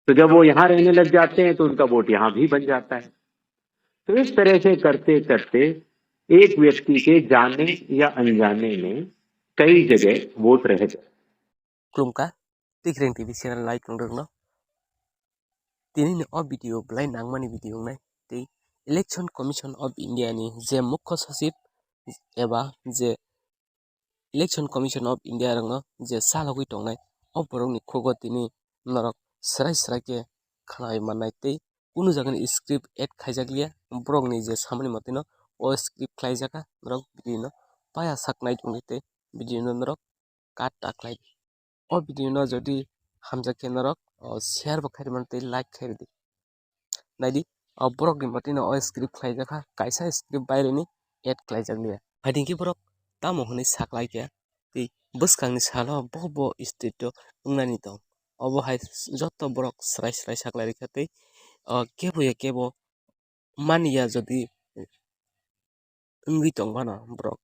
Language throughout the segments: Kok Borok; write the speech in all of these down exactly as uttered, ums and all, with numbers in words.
तो जब वो यहाँ रहने लग जाते हैं तो उनका वोट यहाँ भी बन जाता है। तो इस तरह से करते करते एक व्यक्ति के जाने या अनजाने में कई जगह वोट रह जाते हैं। Khulumkha, Tikreng T V channel nai tongwi rokno. Tini ni o video belai nangmani video wngnai tei Election Commission of India ni je mukho sachib eba je Election Commission of India rokno je chalogwi tongnai, o borokni khugo tini norok srai srai khe khnai mannai tei kunu jagani script add khaijak liya, borokni je samani motino o script khlaijak kha, norok video no paya sak nai tongdi tei video no norok cut ta khlai di. O video no jodi hamjak khe norok, o, share bo khairwi mano tei like khairwi di. Naidi, o borok ni motino o script khlaijak kha, kaisa script baireni add khlaijak liya. Phaidi khe borok tamo hwnwi saklai khe tei bwskangni salo bo bo state o wngnani tong. Obo hai joto borok srai srai saklai rikha tei, o, kebo ya kebo mani ya jodi wngwi tong phano borok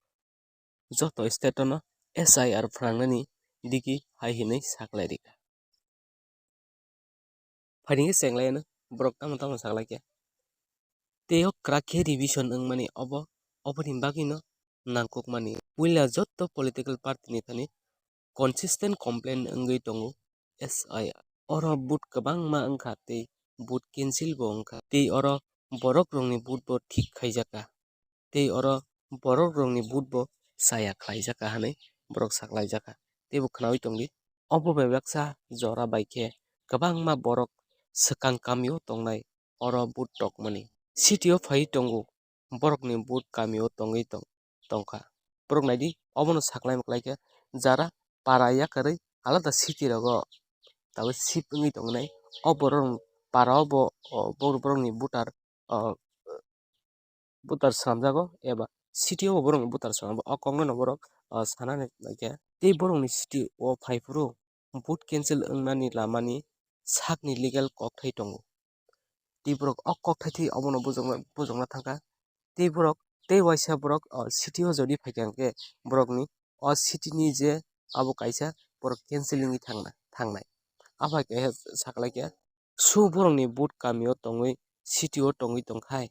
joto state o no S I R phwnangnani digi hai hinwi saklai rikha. Phaidi khe chenglai ano borok tamo tamo saklai khe. Tei o kwrak khe revision wngmani obo, oboni bagwi no nangkukmani. Puila joto political party ni thani consistent complaint wngwi tongo S I R. Oro vote kwbangma wngkha tei vote cancel bo wngkha. Tei oro borok rokni vote bo thik khaijak kha. Tei oro borok rokni vote bo chaya khlaijak kha hwnwi borok saklaijak kha. Tei bo khwnaui tongdi. Obo bai baksa jora bai khe kwbangma borok swkang kamio tongnai oro vote tokmani. City o phaiwi tongo, borokni vote kamio tongwi tong-, tongkha. Borok naidi, obono saklai maklai khe jara para yakarwi alada city rogo tabuk shift wngwi tongnai. O borok para o bo, o, bor-, borokni voter, o, voter swnamjago eba city o bo borokni voter swnamjago. O kokno no borok, o, sanani khe tei borokni city o phaiphuru vote cancel wngnani lamani sakni legal kokthai tongo. Tei borok o kokthai thwi obono bujokna, bujokna thangkha. Tei borok, tei waisa borok, o, city o jodi phaikha hwnkhe borokni o city ni je abo kaisa borok cancel wngwi thangna, thangnai. Aphai khe saklaikha, su borokni vote kamio tongwi city o tongwi tongkhai,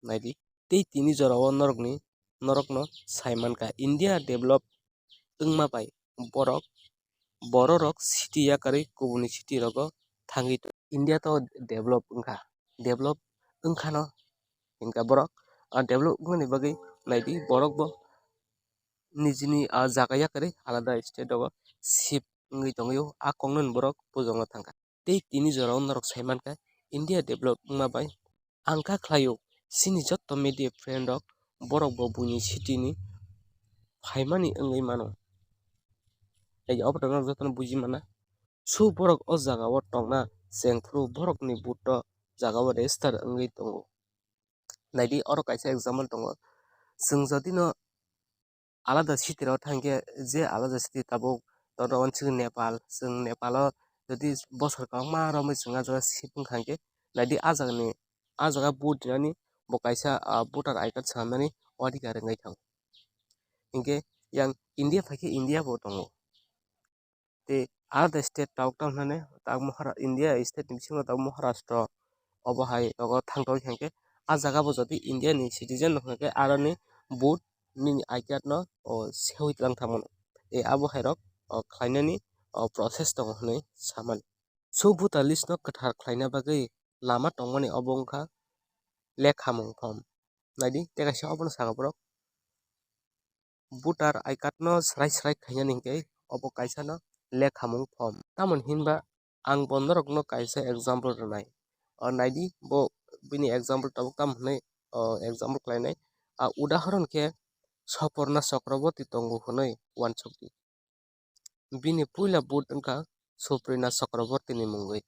naidi. Tei tini jorao norokni, norokno saimankha India develop wngma bai borok, bororok city yakarwi kubuni city rogo thangwi tongo. India to develop wngkha, develop wngkhano hinkha borok, ah, develop wngmani bagwi naidi borok bo nijini, ah, jaga yakarwi alada state rogo shift wngwi tongwi o, a kokno borok bujokna thangkha. Tei tini jorao norok saimankha India develop wngma bai Ang kha khlaio, chini joto media friend rok, borok bo buini city ni phaimani wngwi mano. Tei obo rok jotono buji mana. Su borok o jaga o tongna chengphuru borok ni vote o jaga o register wngwi tongo. Naidi oro kaisa example tongo. Chwng jodi no alada city rok thangkhe je alada city tabuk tono chwng Nepal, chwng Nepal o jodi bosor kwbangma romwi chwng ah jaga shift wngkha hwnkhe naidi ah jagani, ah jaga vote rinani bo kaisa, ah, voter I card swnamnani odhikar wngwi thango. Hinkhe yang India phaikhe India bo tongo. Tei alada state tabuk tamo hwnani tabuk Mahara-, India state ni bisingo tabuk Maharashtra obo hai rogo thang tongwi kha hwnkhe ah jaga bo jodi India ni citizen rok hwnkhe aroni vote nini I card no, o, sewi tlang thangmano. Tei abo hai rok, o, khlainani, o, process tongo hwnwi samani. So voter list no kwthar khlaina bagwi lama tongmani obo wngkha lekhamung form. Naidi tei kaisa obono saka borok voter I card no srai srai khainani hinkhe obo kaisa no lekhamung form. Tamoni hinba ang bo norokno kaisa example rwnai. O naidi bo bini example tabuk tamo hwnwi, o, example khlainai. A udahoron khe Soporna Chakraborty tongo hwnwi uansukdi. Bini puila vote wngkha Suprina Chakraborty ni mungwi.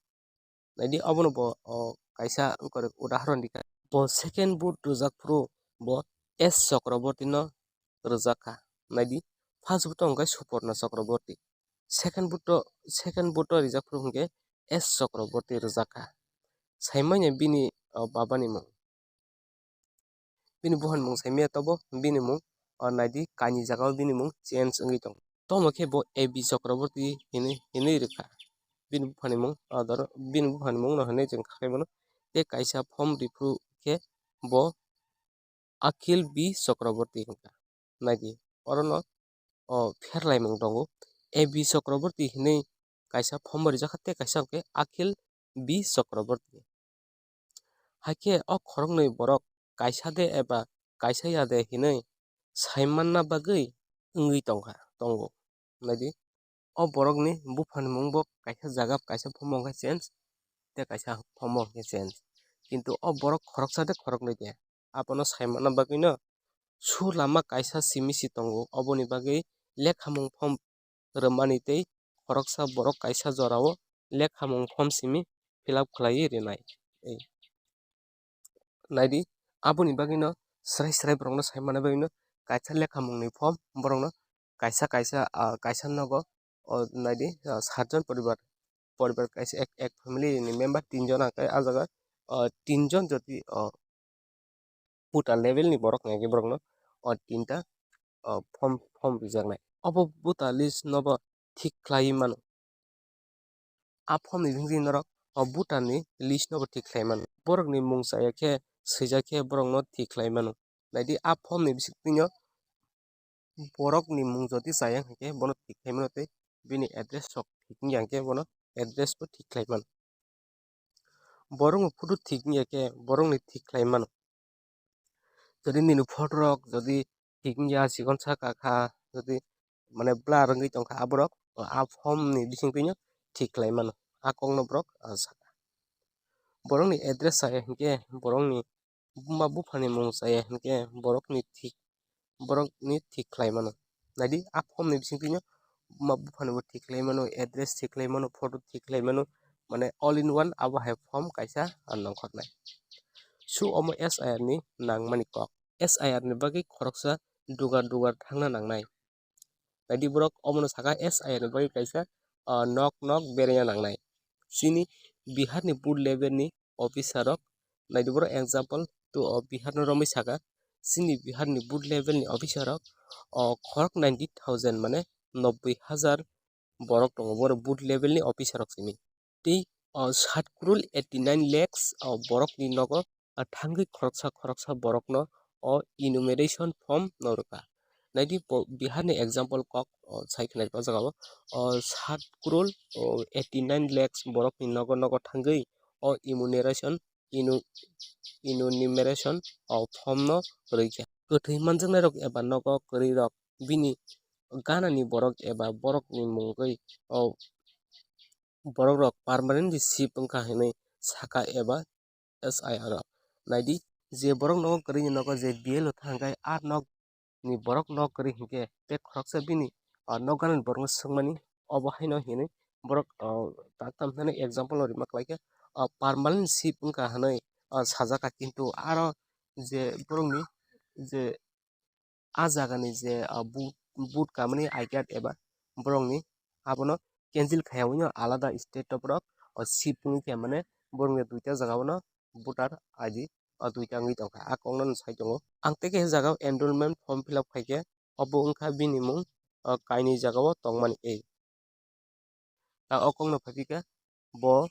Naidi obono bo, o, kaisa wngkha udahoron rikha. Bo second vote rwjak phuru bo S Chakraborty no rwjak kha. Naidi first vote wngkha Suporna Chakraborty. Second vote, second vote rijak phuru hwnkhe S Chakraborty rwjak kha. Saimanya bini, o, baba ni mung. Bini buhan mung saimanya tobo bini mung, o, naidi kainwi jaga o bini mung change wngwi tongo. Tomo khe bo A B Chakraborty hinwi, hinwi rwkha. bini buphani mung, ah, doro bini buphani mung no hinwi chwng kha khai mano. Tei kaisa form rwphuru khe bo Akhil B Chakraborty hwnkha. Naidi, orono, o, pherlaimung tongo. A B Chakraborty hinwi kaisa form bo rijak kha, tei kaisa hwnkhe Akhil B Chakraborty. Haikhe o khoroknwi borok kaisa de eba kaisa ya de hinwi saimanna bagwi wngwi tongkha, tongo. Naidi, o borokni buphani mung bo kaisa jaga kaisa form o hwnkhe change, tei kaisa form o hwnkhe change. Kintu o borok khoroksa de khoroknwi de, abono saimanna bagwino sur lama kaisa simi si tongo, oboni bagwi lekhamung form rwmani tei khoroksa borok kaisa jorao lekhamung form simi fill up khlaiwi rwnai. Ei. Naidi, aboni bagwino srai srai borokno sai manna bagwino kaisa lekhamungni form borokno kaisa kaisa, ah, kaisa nogo, o naidi, ah, satjon poribar, poribar kaisa ek, ek family ni member tinjon hwnkhe ah jaga, ah, tinjon jodi, ah, voter level ni borok hwnkhe borokno o tinta, o, form, form rijaknai. Obo voter list nobo thik khlaiwi mano. A form ni bisingtwi norok o voter ni list nobo thik khlai mano. Borokni mung chaya khe, swijak khe borokno thik khlai mano. Naidi a form ni bisingtwino borokni mung jodi chaya hwnkhe bono thik khlai mano tei bini address rok thik wngya hwnkhe bono address bo thik khlai mano. Borokni photo thik wngya khe borokni thik khlai mano. Jodi nini photo rok jodi thik wngya, chikon saka kha, jodi mane blur wngwi tongkha, aborok a form ni bisingtwino thik khlai mano, a kokno borok, ah, sakha. Borokni address chaya hwnkhe borokni buma buphani mung chaya hwnkhe borokni thik, borokni thik khlai mano. Naidi a form ni bisingtwino buma buphani bo thik khlai mano, address thik khlai mano, photo thik khlai mano, mane all in one abo hai form kaisa, ah, nongkhornai. So omo S I R ni nangmani kok. S I R ni bagwi khoroksa dugar dugar thangna nangnai. Naidi borok omono saka S I R ni bagwi kaisa, ah, nok nok beraina nangnai. Chini Bihar ni booth level ni officer rok, naidi borok example to o Bihar no romwi saka, chini Bihar ni booth level ni officer rok, o khorok ninety thousand mane nobboi hajar borok tongo, borok booth level ni officer rok simi. Tei o sat crore eighty nine lakhs o borok ni nogo, ah, thangwi khoroksa khoroksa borok no o enumeration form no rwkha. Naidi bo Bihar ni example kok, o, sai khna o jaga o, o, sat crore, o, eighty nine lakhs borok ni nogo nogo thangwi o enumeration, enu-, enumeration, o, form no rwkha. Kwthwi manjaknai rok eba nogo kwrwi rok bini gana ni borok eba borok ni mungwi o borok rok permanently shift wngkha hinwi saka eba S I R o. Naidi, je borok nogo kwrwi ni nogo je B L O thangkhe a nok ni borok nok kwrwi hinkhe tei khoroksa bini, ah, nok gana ni borok no swngmani obo haino hinwi borok, ah, tak tam hinani example o rima kwlaikha, ah, permanent shift wngkha hinwi, ah, sajak kha, kintu aro je borok ni je a jaga ni je, ah, bu-, boot kamani I card eba borok ni abono cancel khaiya wngya alada state o borok, o shift wngwi khe mane borok ni duita jaga o no voter I D o duita wngwi tongkha, a kok no sai tongo. Ang tei kaisa jaga o enrollment form fill up khaikhe obo wngkha bini mung, o kainwi jaga o tongmani ei. Ta o kokno phaikhe bo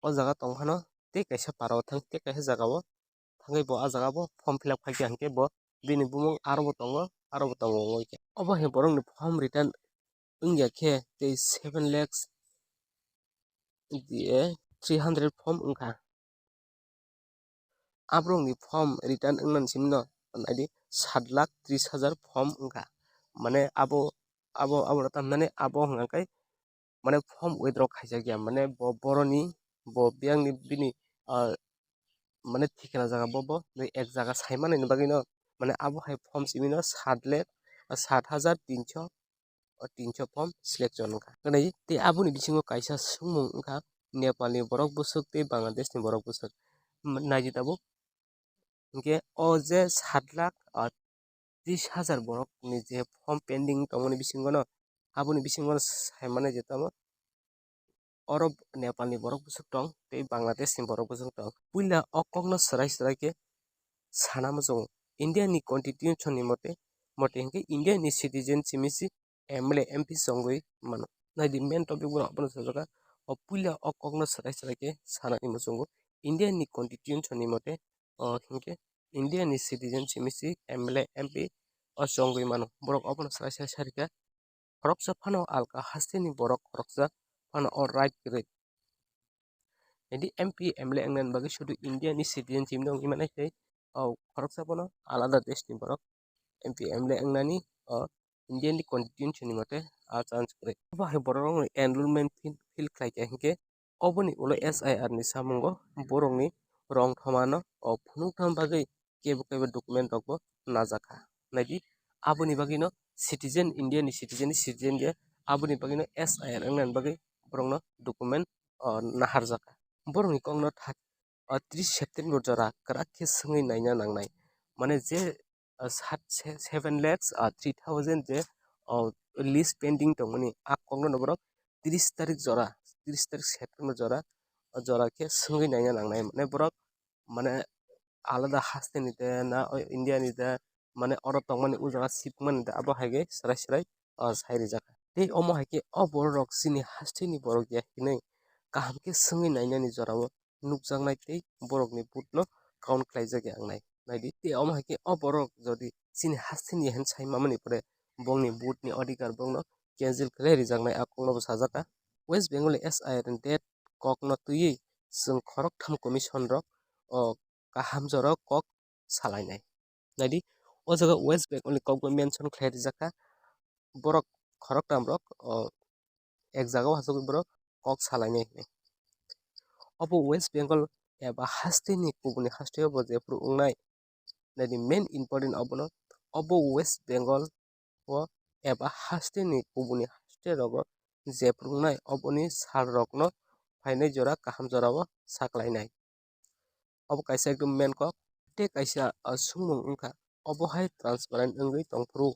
o jaga tong phano tei kaisa para o thang, tei kaisa jaga o thangwi bo a jaga bo form fill up khaikha hinkhe bo bini bumung aro bo tongo, aro bo tongo wngwi khe. Obo hai borokni form return wngya khe tei seven lakhs three hundred form wngkha. Aborokni form return wngnani simi no naidi sat lakh tris hajar form wngkha. Mane abo, abo, abo tamhinani abo hwnka khe mane form withdraw khaijakya, mane bo boroni, bo biyangni bini, ah, mane thikna jaga bo, bo ek jaga sai manani bagwino mane abo hai form simi no sat lakh, ah, sat hajar tinso, o tinso form selection wngkha. Gwnai tei aboni bisingo kaisa swngmung wngkha Nepalni borok bwswk tei Bangladeshni borok bwswk. Naidi tabuk. Hinkhe o je sat lakh, ah, tris hajar borokni je form pending tongmani bisingono, aboni bisingono sai mano je tamo oro Nepalni borok bwswk tong tei Bangladeshni borok bwswk tong. Puila o kokno swrai swrai khe sana muchungo. Indiani constitution ni mote, mote hinkhe Indiani citizen simi si M L A, M P chongwi mano. Naidi main topic bono abono sajagkha, o puila o kokno swrai swrai khe sanani muchungo. India ni constitution ni mote, o hinkhe India ni citizen simi si M L A, M P o chongwi mano. Borok obono swrai swrai sarikha. Khoroksa phano alka hasteni borok khoroksa phano o right kwrwi. Jadi M P, M L A wngna bagwi sudu India ni citizen simi wngwi mano tei o khoroksa bono alada desh ni borok M P, M L A wngnani o India ni constitution ni mote a chance kwrwi. Obo hai borok rok enrollment fill, fill khlai kha hinkhe oboni ulo S I R ni samungo borokni rong thomano o phunuktham bagwi kebo kebo document rokbo najakha. Naidi, aboni bagwino citizen, India ni citizen ni citizen ya, aboni bagwino S I R wngna bagwi borokno document o naharjakha. Borokni kokno thak, o tris September jora kwrak khe swngwi naina nangnai. Mane je, o sat se-, seven lakhs, o three thousand je, o list pending tongmani, a kokno borok tris tarik jora, tris tarik September jora, o jora khe swngwi naina nangnai. Mane borok, mane alada haste ni de na, o India ni de, mane oro tongmani o jaga sipmani de, abo hai khe swrai swrai, o, sai rijak. Tei omo hai khe o borok rok chini haste ni borok ya hinwi kaham khe swngwi nainani jorao nukjaknai tei borokni vote no count khlaijak ya wngnai. Naidi, tei omo hai khe o borok jodi chini haste ni ya hinwi sai mamani pore bongni vote ni adhikar bongno cancel khlai rijaknai a kokno bo sajak kha. West Bengal ni S I R ni date kokno twiwi chwng khoroktham commission rok o kaham jorao kok salainai. Naidi, o jaga West Bengal ni kokbo mention khlai rijak kha. Borok khoroktham rok, o, ek jaga o hachogwi borok kok salainai hinwi. Obo West Bengal eba haste ni kubuni haste o bo jephuru wngnai. Naidi main important obono, obo West Bengal o eba haste ni kubuni haste rogo jephuru wngnai oboni sal rokno phainai jora kaham jorao saklainai. Obo kaisa ekdom main kok, tei kaisa, ah, swngmung wngkha, obo hai transparent wngwi tongphuru.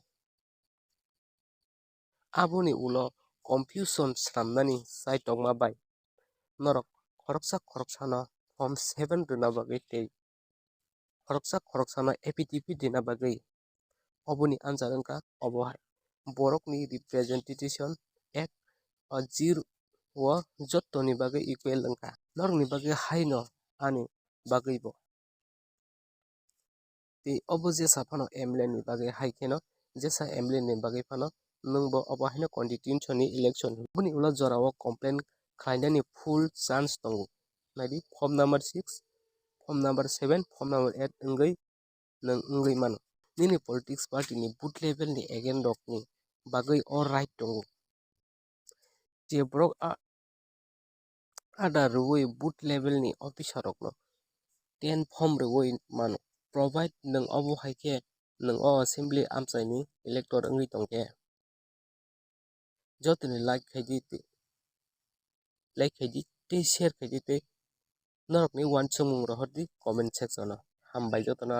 Aboni ulo confusion swnamnani chaitokma bai norok khoroksa khoroksano form seven rwna bagwi tei khoroksa khoroksano affidavit rwna bagwi oboni answer wngkha obo hai. Borokni representation act, ah, zero o jottoni bagwi equal wngkha. Norokni bagwi haino ani bagwibo. Tei obo jesa phano M L A ni bagwi hai kheno, jesa M L A ni bagwi phano nwngbo obo haino constitution ni election. Boni ulo jorao complain khlainani full chance tongo. Naidi form number six, form number seven, form number eight wngwi nwng wngwi mano. Nini politics party ni booth level ni agent rokni bagwi o right tongo. Je borok a-, ada rwui booth level ni officer rokno ten form rwui mano, provide nwng obo hai khe nwng o assembly amchaini elector wngwi tongkhe. Jotoni like khaidi tei, like khaidi tei share khaidi tei norokni uansukmung rohordi comment section o. Hambai jotono.